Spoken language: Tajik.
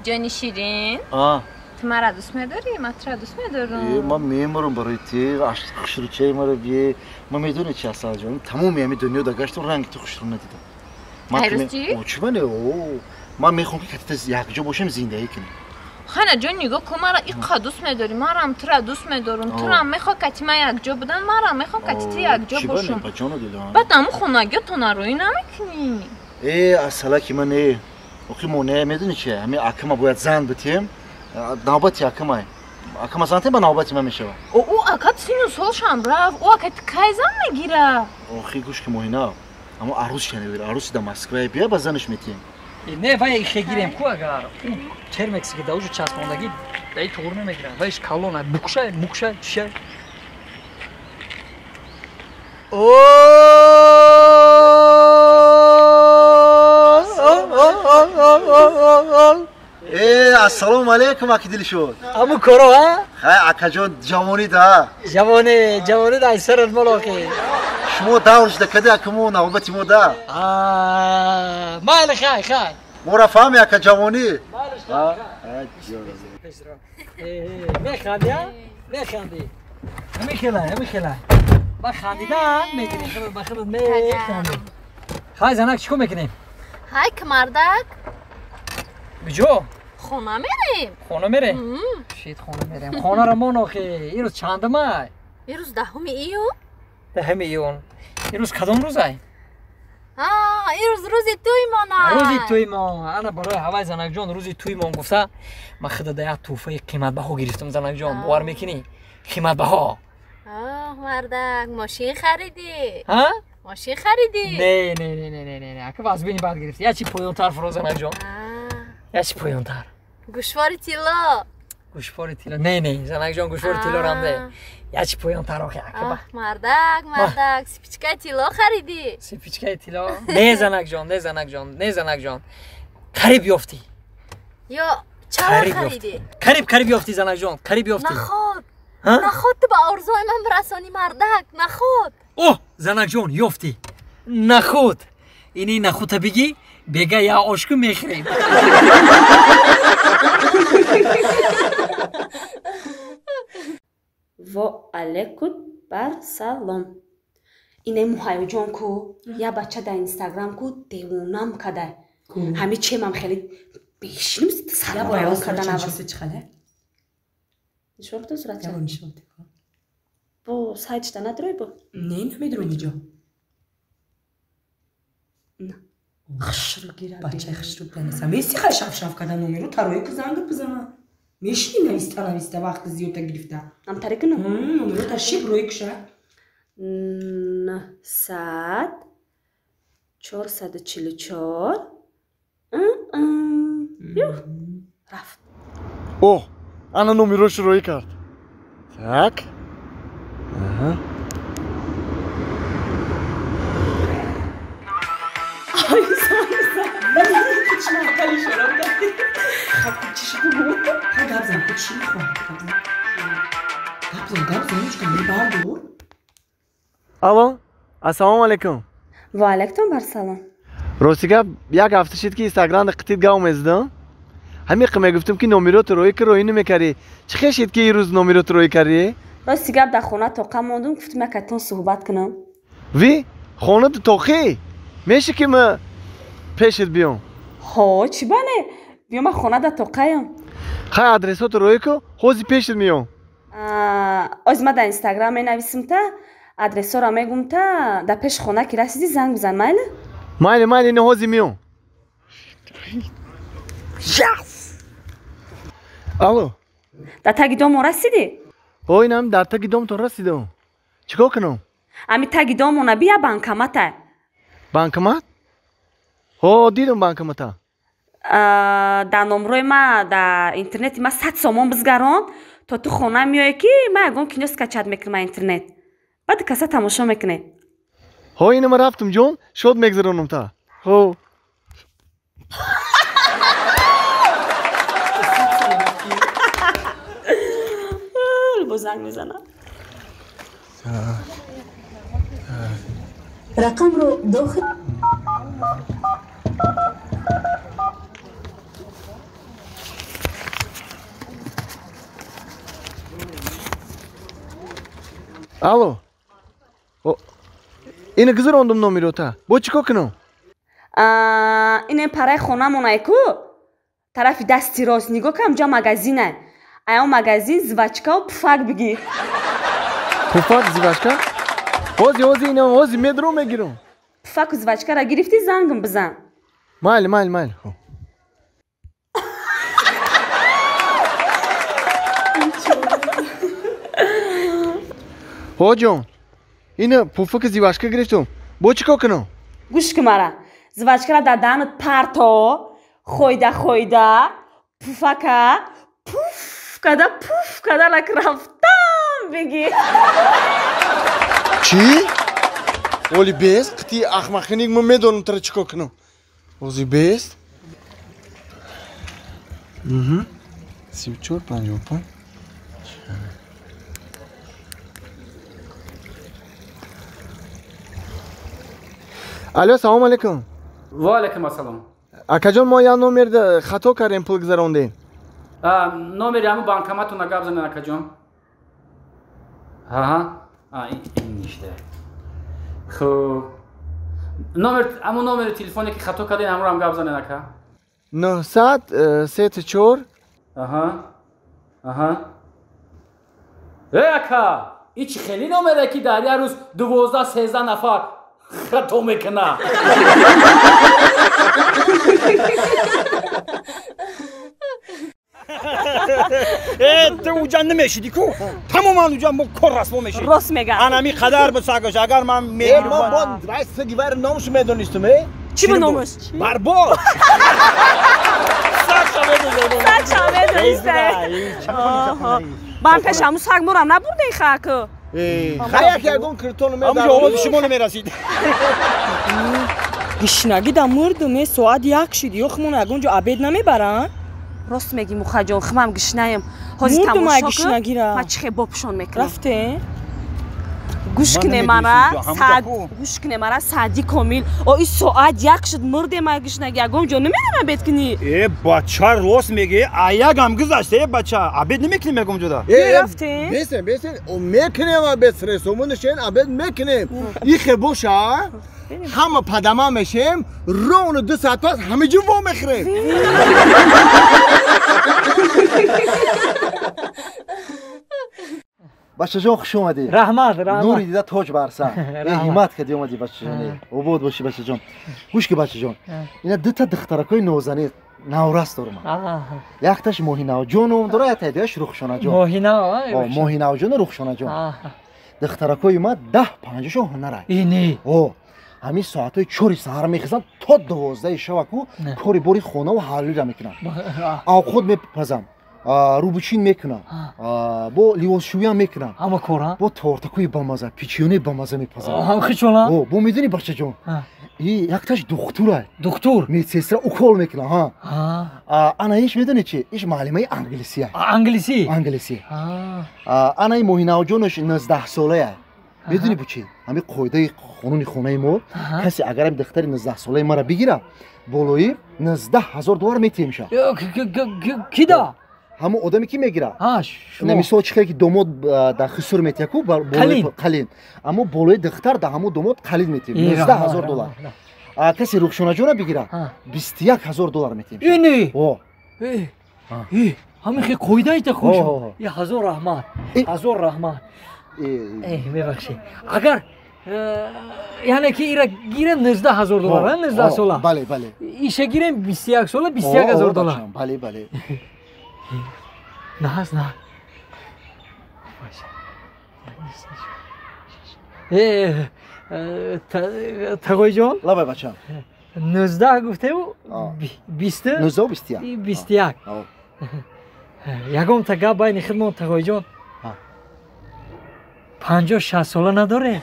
Ҷони ширин. Ту маро дӯст медорӣ? Ман туро дӯст медорам. Ман мемурам барои ти, хушрӯчаи маро бие. Ман медонӣ чи Асалҷон, тамоми ҳами дунё да гаштам, ранги ту хушрӯ надидам. Айрӯз чӣ? Чӣ мане? Ман мехоҳам ки катита якҷо бошем, зиндагӣ кунем. Хана ҷон, нигоҳ кун, маро иққа дӯст медорӣ, марам туро дӯст медорам. Турам мехоҳ кати ман якҷо будан, марам мехоҳ кати ту якҷо бошам. Баъд ҳамун хонагиётона рӯӣ намекунӣ. Э, Асалаки ман, э. Охи монеа медонӣ чи? Ҳами акама бояд зан битем. Навбати акамай. Акама зан тем, ба навбати ман мешавад. Ӯ акат сину солшам рафт. Ӯ акат кай зан мегира? Охи гӯш ки Моҳина, аммо арӯс шанавир, арӯси да Москвае бия, ба занаш метиҳем. Не, вай хегирем ку, агар термекси ки даужа часпондагӣ даи туғур намегирам. Вайш калона, букшай, мукшай, чишай. Э, ассалому алайкум, аки Дилшод. Аму коро, а? Хай, акаҷон, ҷавонӣ да. Ҷавонӣ, ҷавонӣ да, сарат молохи. Шумо давр шуда кади, акаму навбати мо да. Майли, хай, хай. Моро фаҳми, ака, ҷавонӣ. Механди, а? Механди. Ҳами хелай, ҳами хелай. Ба хандидан мегирӣ, ба худат механди. Хай, занак, чӣ кор мекунем? Ҳай, мардак. Биҷо? Хона мерем. Хона мерем? Шит, хона мерем. Хонаро мон охи. Ирӯз чандумай? Ирӯз 10 июн. 10 июн. Ирӯз кадом рӯзай? Ирӯз рӯзи тӯймона. Рӯзи тӯймон. Ана барои ҳавай, занакҷон, рӯзи тӯймон гуфта, ман худа да як тӯҳфаи қиматбаҳо гирифтам, занакҷон. Бовар мекунӣ? Қиматбаҳо. Мардак, мошин харидӣ? Мошин харидӣ? Не, не, не, не, не, не, ака вазбини бад гирифтӣ. Як чи поёнтар фуро, занакҷон. Як чи поёнтар. Гӯшвори тилло. Гӯшвори тилло. Не, не, занакҷон, гӯшвори тилло рам не. Як чи поёнтар охи, ака. Мардак, мардак, сипичкаи тилло харидӣ? Сипичкаи тилло? Не, занакҷон, не, занакҷон, не, занакҷон. Қариб ёфтӣ. Ё чаро харидӣ? Қариб, қариб ёфтӣ, занакҷон, қариб ёфтӣ. Наход. Наход ту ба орзуои ман бирасонӣ, мардак, наход. О, занакҷон, ёфтӣ. Наход. Ини нахута бигӣ, бега я ошку мехӯрем. Во алейкум бар салом. Ине Муҳайёҷон ку, я бача дар Инстаграм ку девонам кадай. Ҳами чемам хеле бешиним сарвайрон карда навас. Нишон битон суратча? Бо сайтшда надорой бо? Не, намедорам иҷо. Хушрӯ гира. Бачаи хушрӯ данеса. Меси хай шафшаф карда номеру тарои ку занг бизана. Мешини нависта нависта вақти зиёдта гирифта. Намтаре кунам? Номеро та шиб рӯи куша. 900 444. Рафт. О, ана номерошо роӣ кард. Так. Аҳа. Гап зан, ку чӣ мехоҳ? Гап зан, гап зан, ҳеҷ кам бардор. Алло, ассалому алайкум. Ва алайкум барсалом. Рости гап, як ҳафта шид ки инстаграмда қитит гав мезидам. Ҳамиқа мегуфтам ки номерото роӣ ки роӣ намекардӣ. Чӣ хел шид ки ирӯз номерото роӣ кардӣ? Рости гап, дар хона тоқа мондум, гуфтум якатон суҳбат кунам. Ви, хонату тоқӣ? Меша ки ма пешит биём? Ҳо, чӣ бале, биё, ман хона дар тоқаям. Хай, адресото роӣ ку, ҳозир пешит меём. Оз ман дар Инстаграм менависим та, адресҳоро мегум та, дар пеши хона ки расидӣ, занг бизан, майли? Майли, майли, ина ҳозир меём. Алло. Дар таги домо расидӣ? О, инам дар таги домтон расидам. Чӣ кор кунам? Ами таги домона бия, банкомата. Банкомат? Ҳо, дидам банкомата. Дар номрои ма дар интернети ма 100 сомон бизгарон, то ту хона меоӣ ки ман ягон кино скачать мекунам а интернет, баъд каса тамошо мекунем. Ҳо, ина ма рафтам, ҷон, шод мегзаронам та. Ҳо. Бо занг мезанам. Рақамро дохил Алло. Ина гузарондум номерота. Бо чӣ кор кунам? Ин параи хонамонай ку? Тарафи дасти рост нигоҳ кам, ҷа магазинай. Ая магазин жвачкау пуфак бигир. Пуфак, жвачка? Ҳози, ҳози, ина ҳози медром мегирам. Пуфаку жвачкара гирифтӣ, зангам бизан. Майли, майли, майли. Хуб. Ҳоҷон, ина пуфаки жвачка гирифтум. Бо чӣ кор кунам? Гӯш кун мара. Жвачкара дар даҳанат парто, хойда хойда, пуфака пуф када лак рафтам бигир. Чӣ? Оли бест? Қити ахмақиник ман медонам тара чӣ кор кунам. Ози бест? 34 55. Алло, салом алейкум. Ва алейкум ассалом. Акаҷон, мо як номер хато кардем, пул гузарондем. Номери ҳамун банкоматона гап занед, акаҷон. Ҳа, ин ништа. Хуб. Номер, ҳамун номери телефоне ки хато кардем, ҳамонро ҳам гап занед, ака. 934. Аҳа. Аҳа. Э, ака, ин чӣ хеле номере ки дар як рӯз 12-13 нафар хато мекунад. Ту уҷа намешиди ку? Тамоман уҷа мо кор расво мешид. Рост мегӯям. Анами қадар бисагаш, агар ман мегирам. Саги вайр номашо медонистум, э? Чӣ бу номаш? Барбод. Сагша медониста. Бан пеш ҳамун саг морам набурден хаку. Хаяк ягон киртону медар. Ҳамуҷа овози шумо намерасид. Гишнагӣ да мурдум, э, соат 1 шид, ё хумон ягон ҷо обед намебаранд? Рост мегӣ, Мухаҷон, хумам гишнаем. Ҳозир тамошо кун, ман чӣ хел бопушон мекунам. Рафте? Гӯш куне мара, гӯш куне мара, Саъди Комил. О, ин соат 1 шуд, мурдем ай гишнагӣ, ягон ҷо намедонам обед кунӣ. Э, бача, рост мегӣ, аягам гузашта, э, бача, обед намекунем ягон ҷода. Рафте? Бесен, бесен, мекунем обед, сресомунашен, обед мекунем. Ихе боша, ҳама падама мешем, ровно 2 соат пас ҳама ҷо во мехӯрем. Бачаҷон, хуш омадӣ. Раҳмат, раҳмат. Нури дида тоҷ бар сар. Ҳиммат кардӣ омадӣ, бачаҷон. Обод бошӣ, бачаҷон. Гӯш ки, бачаҷон, ина дута духтаракои нозанин наврас дорам. Якташ Моҳинавҷон ном дора, якташ Рухшонаҷон. Моҳинавҷону Рухшонаҷон. Духтаракои ма 10-50 ҳунарай. Ини. Ҳамин соатҳои 4 саҳар мехезам то 12 шаваку кори бори хонаву ҳаллира мекунам. Авқот мепазам, рӯбучин мекунам, бо ливосшӯям мекунам. Ҳама кора? Бо тортакои бамаза, печенье бамаза мепазам. Ҳамхичона? Бо медонӣ, бачаҷон, якташ духтурай. Духтур? Медсестра укол мекунам. Ана иш медонӣ чи? Иш муаллимаи англисия. Англисӣ? Англисӣ. Анаи Моҳинавҷонаш 19 солая. Медонӣ бу чи? Ҳамин қоидаи қонуни хонаи мо, касе агар ҳамин духтари 19 солаи мара бигира, болои 19,000 доллар метиҳемша. Кида? Ҳамон одаме ки мегира. Мисол чӣ хеле ки домод дар хусур метиҳа ку, қалин. Аммо болои духтар дар ҳамон домод қалин метиҳем. 19,000 доллар. Касе Рухшонаҷонро бигира, 21,000 доллар метиҳем. Ини? Ҳамин хел қоида ита хуш. Ҳазор раҳмат. Ҳазор раҳмат. Мебахшед. Агар яъне ки ира гирем 19,000 доллар, 19 сола. Бале, бале. Иша гирем 21 сола, 21,000 доллар. Бале, бале. Наз, на. Тағоиҷон? Лабай, бачам. 19 гуфтеву 20? 19 21. 21. Ягон та гап байни худмон, Тағоиҷон. 50-60 сола надорем.